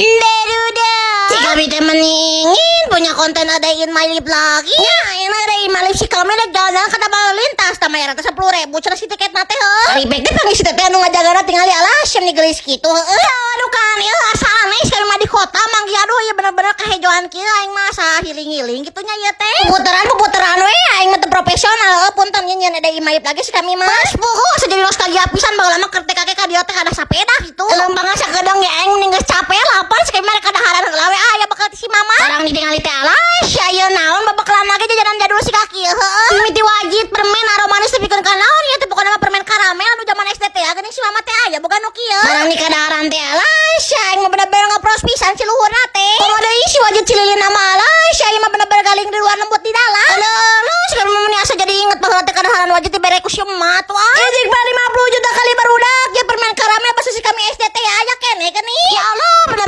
Barudak. Si kami teh meningin punya konten A Day in My Life lagi. Ya, ini A Day in My Life si kami rek jalan-jalan ka Taman Lintas tah mayar teh 10.000 cenah si tiket teh heuh. Ari bek teh panggil si teteh anu ngajagana tingali, alah, sim nih geulis kitu heuh. Aduh kan ieu asa aneh si kami mah di kota manggih, aduh, ieu bener-bener kahejoan kieu aing mah asa healing-healing kitu nya ieu teh. Puputeran puputeran we, aing mah teu profesional heuh, punten nya nyieun A Day in My Life lagi si kami mah. Mas puguh asa jadi nostalgia pisan, baheula mah keur TK ka dieu teh ada sapeda gitu. Leumpang sakedeung ya aing mending geus capek lapar, si kami mah rek kadaharan heula we aya bakal ti si mama. Barang ditingali teh, alah, aya naon babakalan lagi jajanan jadul si kaki heuh. Mimiti wajit permen aromanis tepikeun ka naon ieu teh, pokona mah permen karamel anu zaman SD teh ya geuning si mama teh aya boga nu kieu. Barang di kadaharan teh, alah, aing mah bener-bener ngapros pisan si luhurna teh. Komo deui si wajit cililin mah, alah, aing mah bener-bener galing di luar, lembut di dalam. Aduh, lu sekarang mah asa jadi inget baheula teh kadaharan wajit dibere ku si emak tuh ah. Ijik mah